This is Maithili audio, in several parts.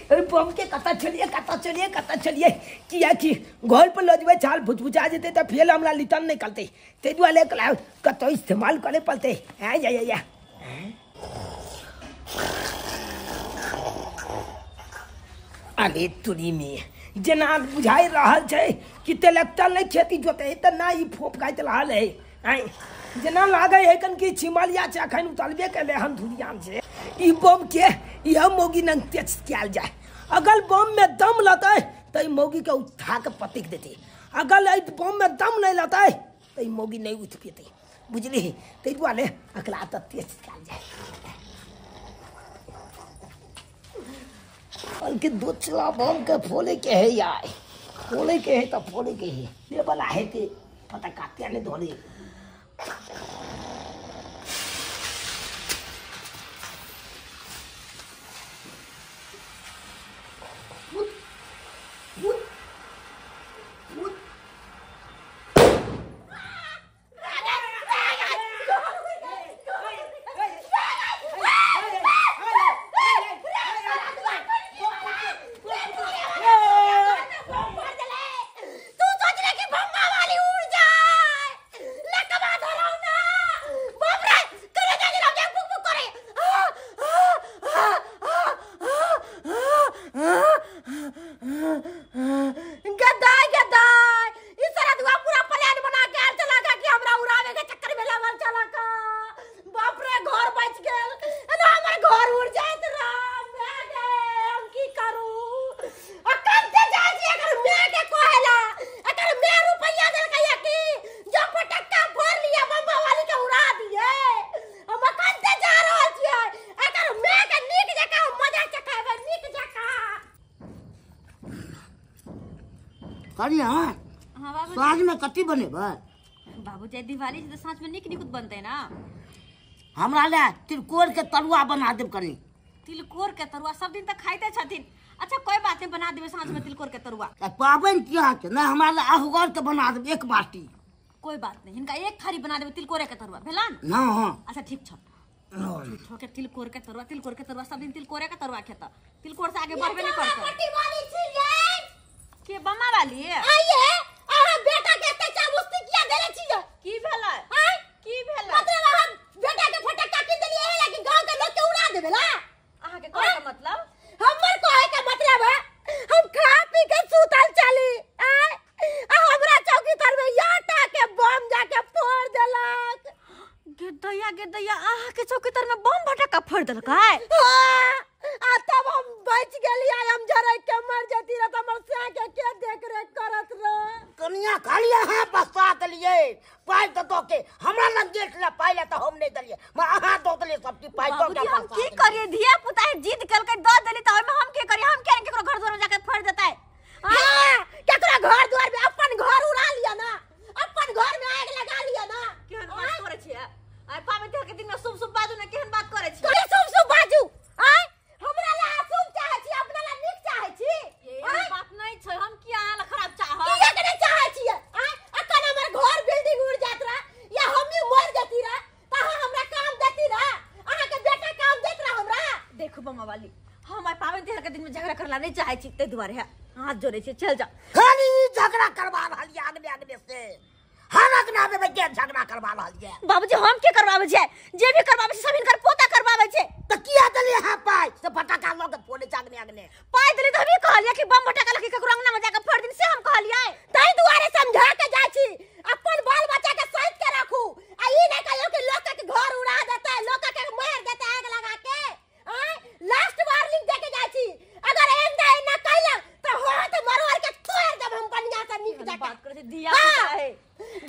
बम के कतऽ छलियै कतऽ छलियै कतऽ छलियै कियाकि घर पर लऽ जेबै छाल भुजभुजा जेतै तऽ फेर हमरा रिटर्न नहि करतै ताहि दुआरे एकरा कतौ इस्तेमाल करे पड़तै। आँ या या अरे तुरी में जेना बुझाइ रहल छै कि ट्रैक्टर नहि खेती जोतै तऽ ना ई फोप खाइत रहल है। आँय जेना लागै है कन कि छिमलिया छै अखन उतरबे केलै हन धुरियान छै। ई बम के यह मौगी नंग तेज कयल जाय, अगर बम में दम लतै तऽ ई मौगी के उठा के पटकि देतै, अगर एहि बम में दम नहि लतै तऽ ई मौगी नहि उठि पेतै बुझली। ताहि दुआरे एकरा तऽ तेज कयल जाय। बल्कि दूसरा बम के फोड़े के है यार, फोड़े के है तो फोड़े के है, ये वाला है ते पता काटिया नहीं धोले। साँझ में कथी बनेबै? बाबूजी दिवाली छै तऽ साँझ में नीक नीक बनतै ना। हमरा ले तिलकोर के तरुआ बना देब कनी। तिलकोर के तरुआ सब दिन तक खाइते छथिन। अच्छा कोई बात नहीं, बना देबै साँझ में तिलकोर के तरुआ। पाबनि तिहार छै ना, हमरा ले अहगर के बना देब एक बाटी। कोई बात नहीं, हिनका एक थारी बना देबै तिलकोरे के तरुआ भेला ना। हां अच्छा ठीक छ। झूठो के तिलकोर के तरुआ, तिलकोर के तरुआ सब दिन तिलकोरे के तरुआ खेता, तिलकोर से आगे बढ़बे नहीं करतै। के बम्मा वाली आइए अहाँ बेटा के एते चाबुस्ती किया देले छियै? की भेलै? आय की भेलै? मतलब अहाँ बेटा के फटक्का किन देलियै है कि गांव के लोग के उड़ा देबे ला? अहाँ के कहै के मतलब? हमर कहै के मतलब है हम खा पी के सुतल चली आय आ हमरा चौकी तर में आटा के बम जाके फोड़ देलक। गे दैया अहाँ के चौकी तर में बम फटक्का फोड़ देलकै? हां आ तब हम बच गेलियै, हम जरै के मर जती रह त हमर साय के के देख रेख करत रह। कनिया खाली अहाँ बसा देलियै पाइ दऽ दऽ के, हमरा लग गेट ला पाइ ला तऽ हम नहि देलियै, मैं अहाँ दऽ देलियै सब चीज पाइ दऽ के। हम की करियै, धिया पुता जिद केलकै दऽ देली तऽ ओहिमे हम की करियै? हम किया केकरो घर द्वार में जाके फोड़ देतै? हां केकरो घर द्वार में अपन घर उड़ा लिया ना, अपन घर में आग लगा लिया ना। केहन बात करै छियै? आइ पाबनि तिहार के दिन में शुभ शुभ बाजू ने, केहन बात करै छियै? कथी शुभ शुभ बाजू? आय हमरा ला शुभ चाहै छी, अपना ला नीक चाहै छी? एहन बात नहि छै, हम किया अहाँ ला खराब चाहब? किया के नहि चाहै छियै? आय अखन हमर घर बिल्डिंग उड़ जात रह या हमही मर जती रह त अहाँ हमरा काम देती रह? अहाँ के बेटा काम देत रह हमरा? देखू बम्मा वाली, हम आइ पाबनि तिहार के दिन में झगड़ा करला नहि चाहै छी, ताहि दुआरे हाथ जोड़ै छी, चल जाओ। खाली झगड़ा करवा रहल ये अगने अगने से, हर अगना में के झगड़ा करवा रहल ये। बाबूजी हम के करवाबै छियै? जे भी करवाबै छै सब हिनकर पोता करवाबै छै। तऽ किया देलियै अहाँ पाइ से फटाका लऽ के फोड़ै छै अगने अगने? पाइ देली तऽ हमही कहलियै कि बम फटाका लऽ के केकरो अंगना में जाके फोड़ दिन, से हम कहलियै। ताहि दुआरे समझा के जाइ छी अपन बाल बच्चा के सैत के राखू आ ई नहि कहियो कि लोक के घर उड़ा देतै, लोक के मार देतै आग लगा के। आय लास्ट वार्निंग दे के जाइ छी, अगर एना एना कैलक तऽ हाथ मरोड़ के तोड़ देब हम बढ़िया से नीक जकाँ। बात करै छै धिया पुता है,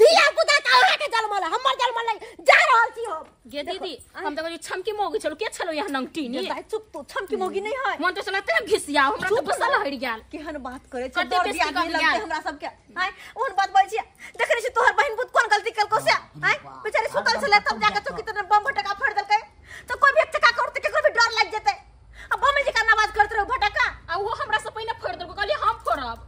धिया पुता तऽ अहाँ के जन्मल है, हमर जन्मल नहीं, जा रहल छी हम। गे दीदी हम तऽ कहै छमकी मोगी छलो, के छलो यहाँ नंगटी नी? दाइ चुप, तू छमकी मोगी नहीं है। मन तो चला ते घिसिया हमरा तो गुस्सा लहरि गेल। केहन बात करै छै, कते डर बेसी दिया कऽ लगतै गेल। हमरा सबके। आय ओहन बात बाजै छियै, देखै छी तोहर बहिन पुत कोन गलती केलको से? आय बेचारी सुतल छलै तब जाके चौकी तर बम फटका फोड़ देलकै, तऽ कोइ भी चका करतै केकरो भी डर लागि जेतै। आ बम जकाँ आवाज करत रहू फटका, आ ओहो हमरा से पहिने फोड़ देलको, कहलियै हम फोड़ब।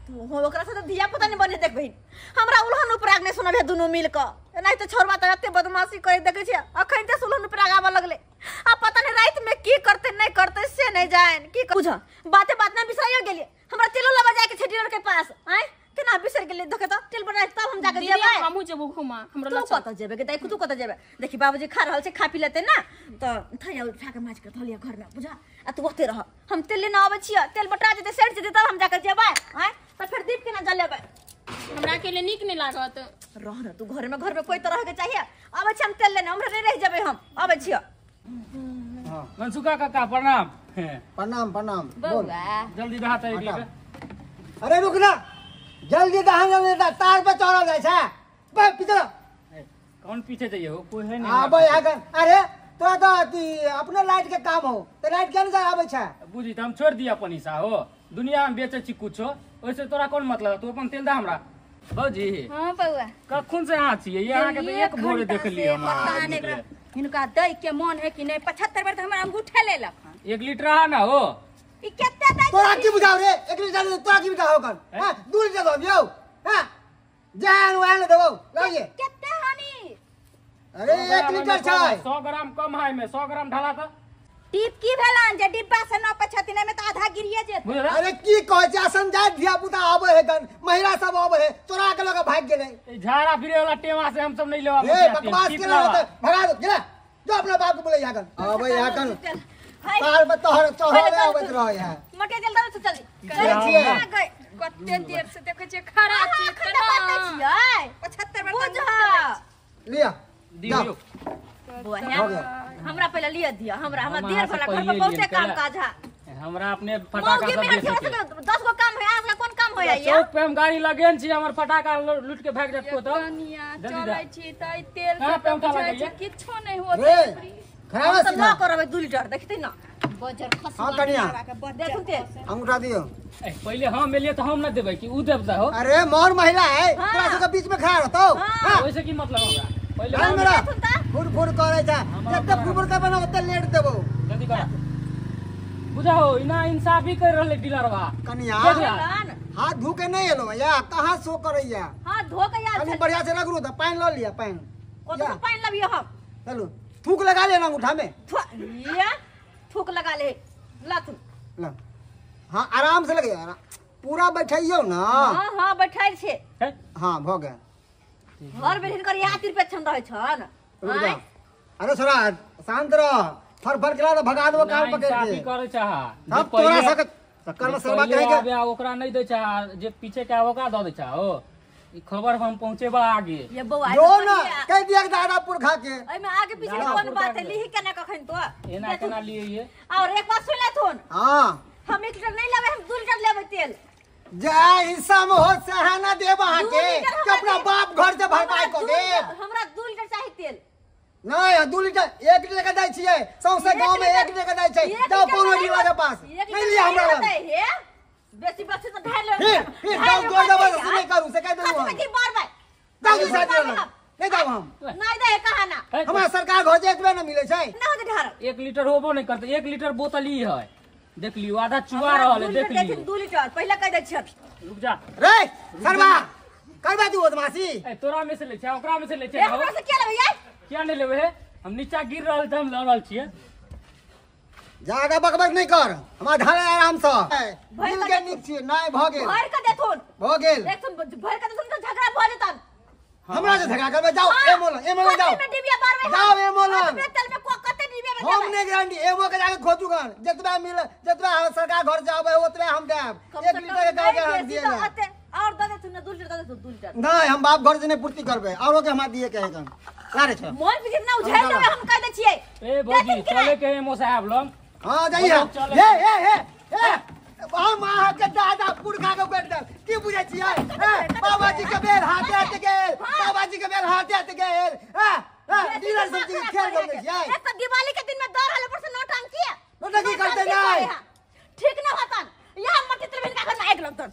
तू हो ओकरा से धिया पुता नहीं बने। देख बहिन हमरा उल्हन उपराग नहीं सुनबे दुनू मिल के, नहीं तो छोरबा त एते बदमाशी करे। देखे छियै अखन ते उल्हन उपराग आबऽ लगले, आ पता नहीं रात में की करते नहीं करते से नहीं जाए की बुझ बाते बात ना बिसराइयो गेलिए हमरा तेलो लबा जाय के छै डीलर के पास आय केना बिसर गेलिए देखे त तेल बना तब हम जाके जेबै। हमहु जेबो घुमा हमरा तू कत जेबे के दाई तू कत जेबे देखी बाबूजी खा रहल छै खा पी लेते ना त थैया उठा के माछ के धलिया घर में बुझा आ तू ओते रह हम तेल लेना आबै छियै तेल बटा जेते सेट जेते तब हम जाके जेबै आय त फेर दीप केना जलेबै हमरा के लिए नीक नहीं लागत रह न तू घर में कोई तरह के चाहिए आबै छी हम तेल लेने हमरा नहीं रह जेबै हम आबै छियै। हां मनसुखा काका प्रणाम प्रणाम प्रणाम बोल जल्दी दहा तै अरे रुक ना जल्दी दहा जल्दी तार पे चढ़ल जाय छै बे पीछे कौन पीछे जाइए हो कोई है नहीं आबै आगन अरे तोरा तो अपने लाइट के काम हो त लाइट केन जा आबै छै बुझी त हम छोड़ दिया अपन हिस्सा हो दुनिया में बेचै छी कुछो ओइसे तोरा कौन मतलब तू अपन तेल दा हमरा भौजी। हां बौआ कखन से अहाँ छियै यहाँ के त एक भोरे देखलियै हम पता नहीं हिनका दै के मन है कि नहीं 75 बेर त हमरा अंगूठा लेलक 1 लीटर आ ना हो ई केते दै तोरा की बुझाव रे 1 लीटर तोरा की बुझाव कन हां 2 लीटर दो यौ हां जान वान देबौ लाइए केते हानि अरे 1 लीटर छै 100 ग्राम कम है में 100 ग्राम ढाला त टीप की भेलन जे डिब्बा से न पछतिने में त आधा गिरिए जेत। अरे की कहै छै असन जाय धिया पुता आबै है गन महिला सब आबै है चोरा के लग भाग गेलै ए झाड़ा फिरे वाला टेवा से हम सब नहीं लेवा ए बकवास के लगा भगा दो गेला जो अपना बाप के बोले यहाँ गन आबै यहाँ गन तार पे तोहर चढ़ले आबैत रह यहाँ मटे जल्दी से जल्दी के कते देर से देखै छियै खड़ा छी खड़ा बात छियै 75 बेर बुझ लिया दियो बुआ हमरा पहले लिया दिया हमरा हमरा देर भला घर पर बहुते काम काज है हमरा अपने फटाका सब बेचे के 10 गो काम है आज कोन काम होय चौक पे हम गाड़ी लगेन छी हमर फटाका लूट के भाग जात को त चलै छी त ई तेल के किछो नहीं होत रे खराब सब ना करबै 2 लीटर देखते ना बजर खसवा हां कनिया देखू तेल अंगूठा दियो ए पहले हम एलिए त हम ना देबै कि उ देबता हो। अरे मोर महिला है तोरा सब के बीच में खड़ा रहतो हां ओइसे की मतलब हमरा पहले हमरा फुर फुर करे छै जते फुर फुर करबे ना ओते लेट देबो जल्दी कर बुझाओ इना इंसाफी कर रहले डीलरवा कनिया हाथ धो के नहीं एलो या कहां सो करैया हां धो के यार कनी बढ़िया से रगड़ू त पानी ल लिया पानी कोत से पानी लबियो हम चलो थूक लगा लेना अंगूठा में या थूक लगा ले ला तू ला हां आराम से लगे पूरा बैठाइयो ना हां हां बैठाइल छे हां भ गया घर बेर हिनकर यहाँ तिरपेक्षण रहै छन। अरे छोरा शांत रह फर फर के भगा देबो कान पकड़ के करे चाहा सब तोरा सक चक्कर में सरवा कहे के ओकरा नहीं दे चाहा जे पीछे के ओकरा the they चाहा हो ई खबर हम पहुंचेबा आगे ये बौआ जो ना कह दिया के दादा पुरखा के एमे में आगे पीछे के कोन बात है लीही केना कखन तो एना केना लिए ये और एक बात सुन लेथुन। हां हम 1 लीटर नहीं लेबै हम 2 लीटर लेबै तेल जा हिस्सा में हो सहाना देब अहाँ के कि अपना बाप घर से भरपाई को देब। हमरा 2 लीटर चाही तेल। नहीं 2 लीटर 1 लीटर के दै छियै सौंसे गांव में 1 लीटर के दै छै जाओ कोनो डीलर के पास नहीं लिया हमरा लग हे बेसी बेसी तो ढाई ले फिर जाओ दो जबरदस्ती नहीं करू से कह देलु हम कथी बार बार जाओ दूसरा डीलर नहीं जाओ हम नहीं दे कहा ना हमरा सरकार घर जे एतबे न मिलै छै ना होते ढार 1 लीटर होबो नहीं करते 1 लीटर बोतल ही है देख लियो आधा चुआ रहल है देख लियो 2 लीटर पहले कह दै छियै रुक जा रे सरवा करबा तू बदमाशी ए तोरा में से ले छै ओकरा में से ले छै हमरा से के लेबै यार किया नहीं लेबै है हम नीचा गिर रहल त हम ल रहल छियै ज्यादा बकबक नहीं कर हमरा ढाले आराम से दिल के नीक छियै नहीं भ गेल भर के देथुन भ गेल देखथुन भर के देथुन त झगड़ा भ जेतन हमरा से झगड़ा करबे जाओ ए मोल जाओ डिबिया बारबे जाओ ए मोल तेल में कते डिबिया में हम नहीं गारंटी एमो के जाके खोजू गन जतबा मिल जतबा सरकार घर जाबे ओतबे हम देब 1 लीटर के गाय के हम दिए ना और the देथुन ना 2 लीटर the देथुन 2 लीटर नहीं हम बाप घर से नहीं पूर्ति करबे औरो के हमरा दिए के है गन लारे छ मोन भी जितना उझाइल देबे हम कह दे छियै ए भौजी चले के एमो साहब लंग हां जाइए हे हे हे हे हम अहाँ के दादा पुरखा के बैठ दे की बुझै छियै बाबा जी के बेल हाथे हाथे गेल बाबा जी के बेल हाथे हाथे गेल हां डीलर सब जी खेल गेल छियै एक त दिवाली के दिन में दर हले पर से नौटंकी नौटंकी करते नहीं ठीक ना होतन यहाँ मट्टी तेल का घर में आगि लगतन।